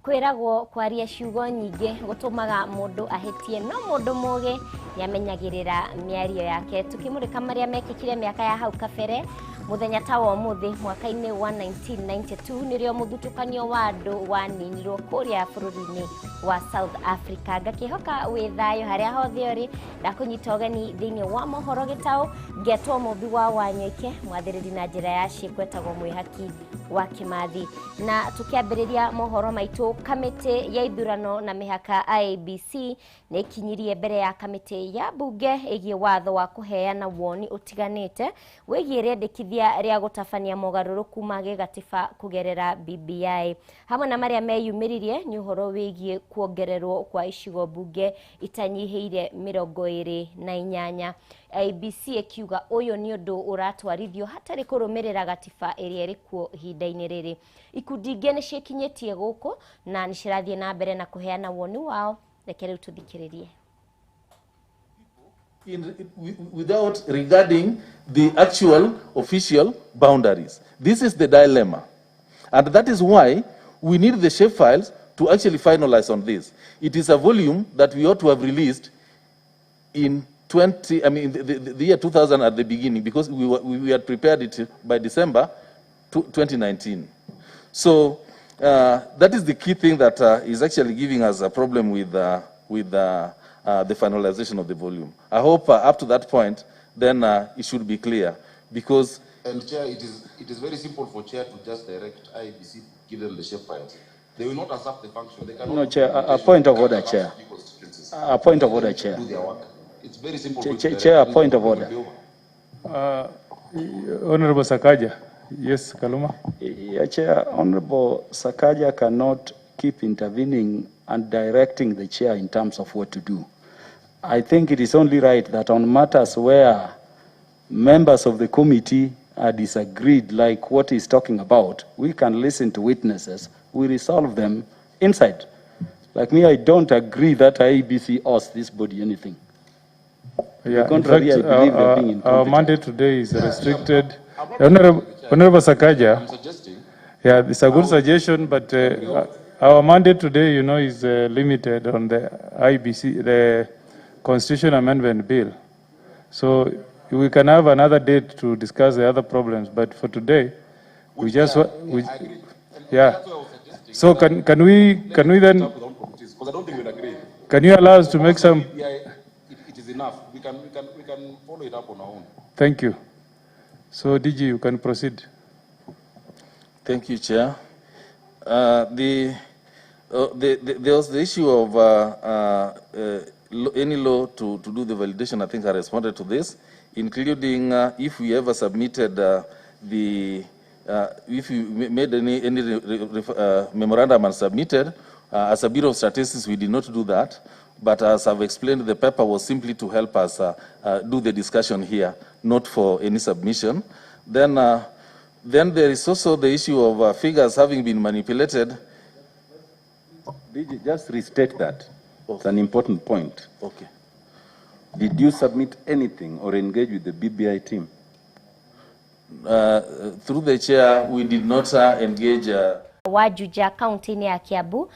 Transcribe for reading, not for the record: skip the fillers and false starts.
Kwĩragwo kwaria ciugo nyingĩ gũtũmaga mũndũ ahĩtie, no mũndũ mũgĩ nĩamenyagĩrĩra mĩario yake. Tukĩmũrĩka marĩa mekĩkire mĩaka ya hau kabere, mũthenya ta wa ũmũthĩ mwaka-inĩ wa 1992 nĩrĩo mũthutũkanio wa andũ waninirwo kũrĩa bũrũri-inĩ wa South Africa. Ngakĩhoka wĩ thayũ harĩa hothe ũrĩ. Ndakũnyita ũgeni thĩinĩ wa mohoro gĩtaũ, ngetwo Mũmbi wa Wanyoike, mwathĩrĩri na njĩra ya ciĩko etagwo Mwĩhaki wa Kĩmathi. Na tũkĩambĩrĩria mohoro maitũ, kamĩtĩ ya ithurano na mĩhaka IEBC nĩ ĩkinyirie mbere ya kamĩtĩ ya mbunge ĩgiĩ watho wa kũheana woni ũtiganĩte wĩgiĩ rĩendekithia rĩa gũtabania mogarũrũku ma gĩgatiba kũgerera BBI. Hamwe na marĩa meyumĩririe nĩ ũhoro wĩgiĩ kuongererwo kwa icigo mbunge itanyihĩire 28. IEBC ĩkiuga ũyũ nĩ ũndũ ũratwarithio hatarĩ kũrũmĩrĩra gatiba ĩrĩa ĩrĩ kuo ihinda-inĩ rĩrĩ. Ikundi ingĩ nĩ ciĩkinyĩtie gũkũ na nĩ cirathiĩ na mbere na kũheana woni wao. Reke rĩu tũthikĩrĩrie. Without regarding the actual official boundaries. This is the dilemma. And that is why we need the shape files to actually finalize on this. It is a volume that we ought to have released in 20, I mean, the year 2000 at the beginning, because we had prepared it by December 2019. So that is the key thing that is actually giving us a problem with the finalization of the volume. I hope up to that point, then it should be clear, because And Chair, it is very simple for Chair to just direct IEBC, give them the shape files. They will not usurp the function. They cannot No, do Chair, a implementation. point of They order, can't Chair. usurp new constituencies. A point of order, Chair. Do their work. It's very simple Chair, for you to Chair, Chair, a direct. point of It will order. be over. Honorable Sakaja. Yes, Kaluma. Yeah, Chair, Honorable Sakaja cannot keep intervening and directing the chair in terms of what to do. I think it is only right that on matters where members of the committee are disagreed, like what he's talking about, we can listen to witnesses, we resolve them inside. Like me, I don't agree that IEBC owes this body anything. Yeah, in Contrary, fact, I believe they're our, being our incompetent. mandate today is restricted. I'm not Honorable, Chair. Honorable Sakaja, I'm suggesting yeah, it's a good suggestion, but our mandate today is limited on the IEBC, the Constitution Amendment Bill. So we can have another date to discuss the other problems, but for today, we just, we, I agree. And yeah. that's why I was suggesting So that can we then, up with our own committees, because I don't think we'll agree. Can you allow us to make some, Yeah, it is enough. We can follow it up on our own. Thank you. So DG, you can proceed. Thank you, Chair. There was the issue of any law to do the validation. I think I responded to this, including if we ever submitted if we made any memorandum and submitted. As a Bureau of Statistics, we did not do that. But as I've explained, the paper was simply to help us do the discussion here, not for any submission. Then there is also the issue of figures having been manipulated. DG, just restate that. It's an important point. Okay. Did you submit anything or engage with the BBI team? Through the chair, we did not engage. Wa Juja, kaunti-inĩ ya Kiambu.